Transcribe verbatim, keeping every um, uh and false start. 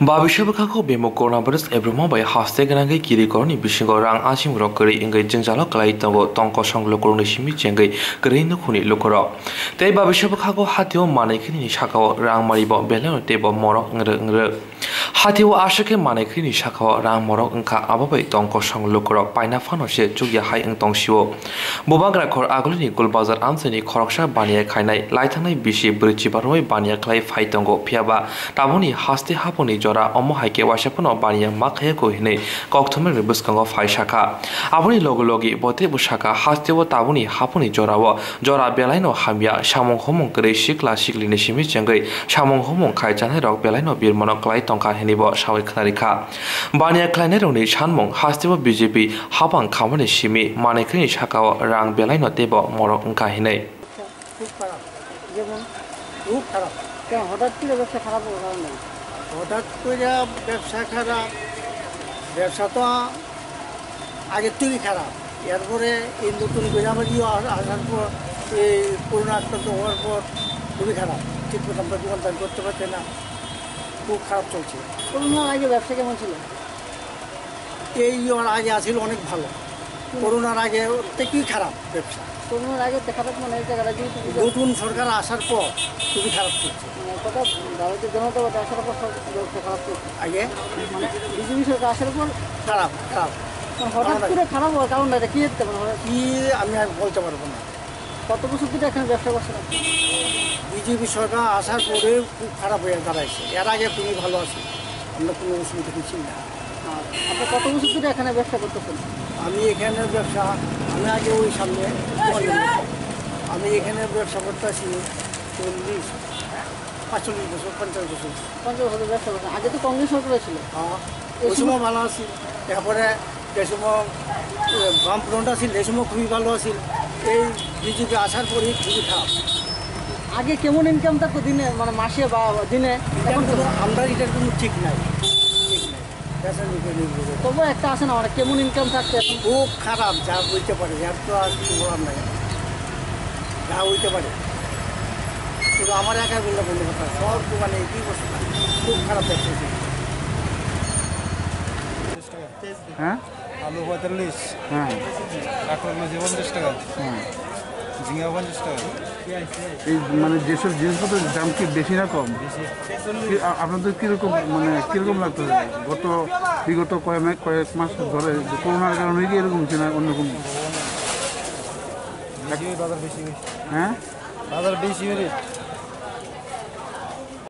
Babisa bwkhakgo bemuk coronavirus ebrumo bai haste gwnangwi kiri koroni bisingo rang achimrok kwrwi wngwi jwngjalo kwlai tongo tong kosong lukurokni simi chengwi kwrwi nukhungni lukurok. Tei babisa bwkhakgo hatio manwi khe nini sakao rang maribo belai teibo morok wngrwk wngrwk. Hatio aswk khe manwi khe nini sakao rang morok wngkha abo bai tong kosong lukurok paina phano se chukya hai wng tong sio. Bubagra khor agulini Gulbazar amchaini khoroksa baniya khlainai laithangnai bisi bwrwi chibarwi baniya khlai phai tongo, phiyaba tabukni haste haponi jora omo hai khe waisa phano baniya ma khayako hinwi kokthumrokni bwskango phai sakha. Aboni logi logi bo teibo sakha, hasteo tabukni haponi jorao jora belaino hamya, samung humung kwrwi sikla siklini simi chengwi samung humung khai chanairok belaino birmano klai tongkha hinwibo sawi khwnarikha. Baniya khlainairokni sanmung hasteo B J P hapang khamani simi manwi khe nini sakao rang belaino teibo morok wngkha hinwi. খুব খারাপ, যেমন খুব খারাপ। কেন হঠাৎ করে ব্যবসা খারাপ হওয়ার কারণ নাই? হঠাৎ করে ব্যবসা খারাপ, ব্যবসা তো আগের থেকেই খারাপ। এরপরে এই নতুন করে আবার ইয়ে আ-, আসার পর, এই করোনা আক্রান্ত হওয়ার পর খুবই খারাপ। ঠিক মতো আমরা দোকানদারি করতে পারছি না, খুব খারাপ চলছে। করোনার আগে ব্যবসা কেমন ছিল? এই ওর আগে আছিল অনেক ভালো, করোনার আগে ওর থেকেই খারাপ ব্যবসা। করোনার আগে তো খারাপ মানে এই জায়গাটা যেহেতু নতুন সরকার আসার পর খুবই খারাপ চলছে। মানে কত ভারতীয় জনতা পার্টি আসার পর সব ব্যবসা খারাপ চলছে। আগে মানে বিজেপি সরকার আসার পর খারাপ, খারাপ। মানে হঠাৎ করে খারাপ হওয়ার কারণটা এটা কি হতে পারে? কি আমি আর বলতে পারবো না। কত বছর ধরে এখানে ব্যবসা করছেন আপনি? বিজেপি সরকার আসার পরে খুব খারাপ হয়ে দাঁড়াইছে। এর আগে খুবই ভালো আছে, আমরা কোনো অসুবিধা কিছু না। আর আপনি কত বছর ধরে এখানে ব্যবসা করতেছেন? আমি এখানে ব্যবসা, আমি আগে ওই সামনে দোকানে করতাম। আমি এখানে ব্যবসা করতেছি চল্লিশ, পাঁচচল্লিশ বছর, পঞ্চাশ বছর। পঞ্চাশ বছর ব্যবসা করছেন, আগে তো কংগ্রেস সরকার ছিল। হ্যাঁ, ওই সময় ভালো আছিল। এরপরে যে সময়, এ, বামফ্রন্ট আছিল, সেই সময় খুবই ভালো আছিল। এই বিজেপি আসার পরে খুবই খারাপ। আগে কেমন ইনকাম থাকতো দিনে, মানে মাসে বা দিনে? এখন তো আমরা এটার কোনো ঠিক নাই, ঠিক নাই। পেশার উপরে নির্ভর করে। তবু একটা আছে না, মানে কেমন ইনকাম থাকতো এখন? খুব খারাপ, যা বলতে পারে, আর তো আর কিছু বলার নাই। যা হইতে পারে। শুধু আমার একার বললে বলতে পারতাম না। সব দোকানে একই অবস্থা। খুব খারাপ ব্যবসা হচ্ছে। হ্যাঁ? আলু পঁয়তাল্লিশ। হ্যাঁ। কাঁকড়া কেজি পঞ্চাশ টাকা। হ্যাঁ। ঝিঙা পঞ্চাশ টাকা। এই মানে যেসব জিনিসপত্রের দাম কি বেশি না কম? বেশি। কি, আ-, আপনাদের কিরকম, মানে, কিরকম লাগতেছে? গত, বিগত কয়েক মা-, কয়েক মাস ধরে করোনার কারণে কি এরকম হচ্ছে না অন্যরকম? বেশি, বাজার বেশি হয়েছে। হ্যাঁ? বাজার বেশি হয়েছে।